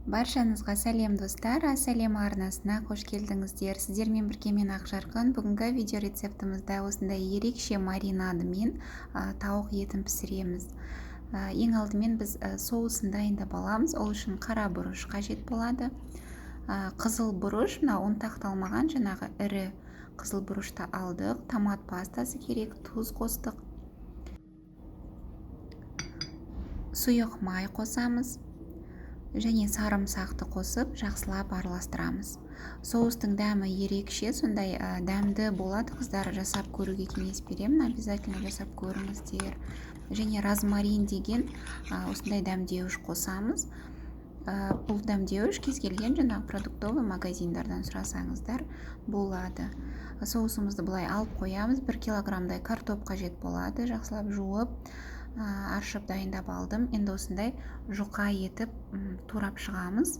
Баршаңызға сәлем, достар! Сәлем арнасына қош келдіңіздер. Сіздермен бірге мен, Ақжарқын. Бүгінгі видео рецептімізде осындай ерекше маринадымен тауық етін пісіреміз. Ең алдымен біз соусын дайындап аламыз. Ол үшін қара бұрыш қажет болады. Қызыл бұрыш, мына ұнтақталмаған жаңағы ірі қызыл бұрышты алдық. Томат пастасы керек, тұз қостық. Сұйық май қосамыз. Және сарымсақты қосып, жақсылап араластырамыз. Соустың дәмі ерекше, сондай дәмді болады, қыздар, жасап көруге кеңес беремін, обязательно жасап көріңіздер. Және розмарин деген осындай дәмдеуіш қосамыз. Бұл дәмдеуіш кез келген жаңағы продуктовый магазиндардан сұрасаңыздар болады. Соусымызды былай алып қоямыз. 1 килограммдай картоп қажет болады, жақсылап жуып, аршып дайындап алдым. Енді осындай жұқа етіп турап шығамыз.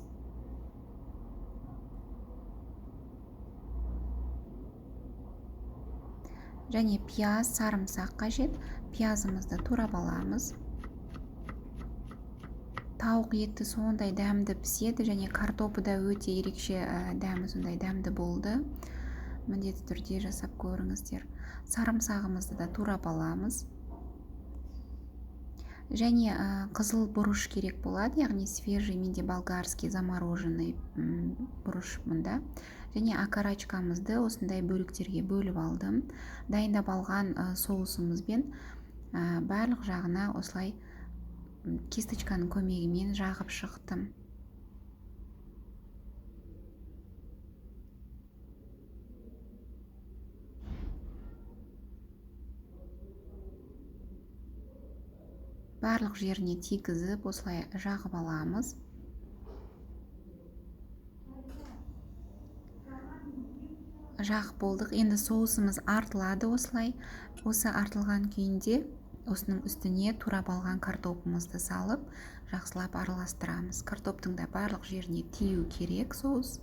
Және пияз, сарымсақ қажет. Пиязымызды турап аламыз. Тауық еті сондай дәмді піседі, және картопы да өте ерекше дәмі сондай дәмді болды. Міндетті түрде жасап көріңіздер. Сарымсағымызды да турап аламыз. Және қызыл бұрыш керек болады, яғни свежий, менде болгарский замороженный бұрыш мында. Және окорочкамызды осындай бөліктерге бөліп алдым. Дайындап алған соусымызбен барлық жағына осылай кисточканың көмегімен жағып шықтым. Барлық жеріне тигізіп, осылай жағып аламыз. Жағып болдық. Енді соусымыз артылады осылай. Осы артылған күйінде осының үстіне турап алған картопымызды салып, жақсылап араластырамыз. Картоптың да барлық жеріне тию керек соус.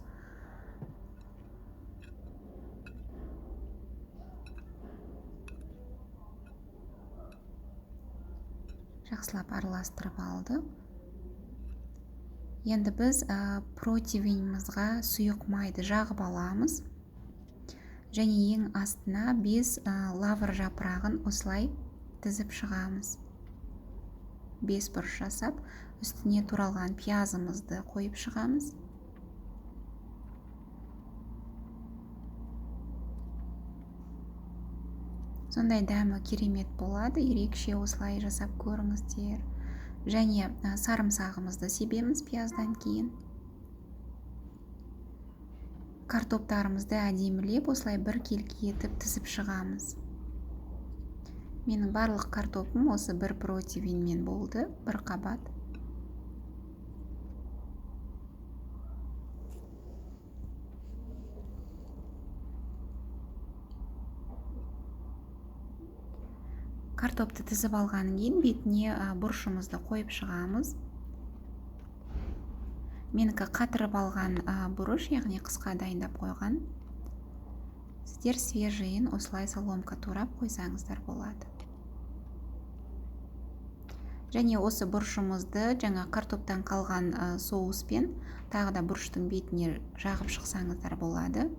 Жақсылап араластырып алдық. Енді біз противенімізға сұйық майды жағып аламыз. Және ең астына 5 лавр жапырағын осылай тізіп шығамыз. 5 бұрыш жасап, үстіне туралған пиязымызды қойып шығамыз. Сондай дәмі керемет болады, ерекше осылай жасап көріңіздер. Және сарымсағымызды себеміз пияздан кейін. Картоптарымызды әдемілеп осылай бір келкі етіп тізіп шығамыз. Менің барлық картопым осы бір противенмен болды, бір қабат. Картопты тізіп алғаннан кейін бетіне бұрышымызды қойып шығамыз. Менікі қатырып алған бұрыш, яғни қысқа дайындап қойған. Сіздер свежийін осылай соломка турап қойсаңыздар болады. Және осы бұрышымызды жаңа картоптан қалған соуспен тағы да бұрыштың бетіне жағып шықсаңыздар болады.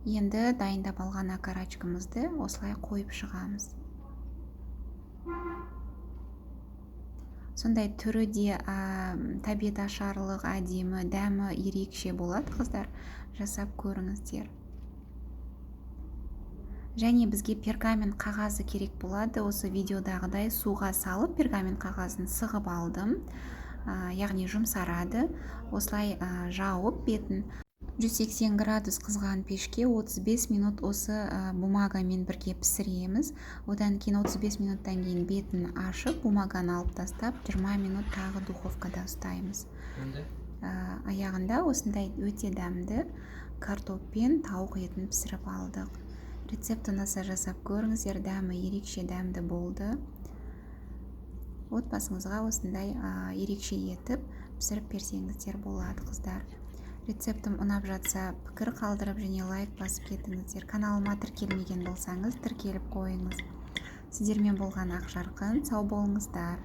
Енді дайындап алған окорочкамызды осылай қойып шығамыз. Сондай түрі де тәбет ашарлық, әдемі, дәмі ерекше болады, қыздар. Жасап көріңіздер. Және бізге пергамент қағазы керек болады. Осы видеодағыдай суға салып пергамент қағазын сығып алдым. Яғни жұмсарады. Осылай жауып бетін 180 градус қызған пешке 35 минут осы бумагамен бірге пісіреміз. Одан кейін 35 минуттан кейін бетін ашып, бумаганы алып тастап, 20 минут тағы духовкада ұстаймыз. Аяғында осындай өте дәмді картоп пен тауық етін пісіріп алдық. Рецепт ұнаса жасап көріңіздер, дәмі ерекше дәмді болды. Отбасыңызға осындай ерекше етіп пісіріп берсеңіздер болады, қыздар. Рецептім ұнап жатса, пікір қалдырып және лайк басып кетіңіздер. Каналыма тіркелмеген болсаңыз, тіркеліп қойыңыз. Сіздермен болған Ақжарқын. Сау болыңыздар.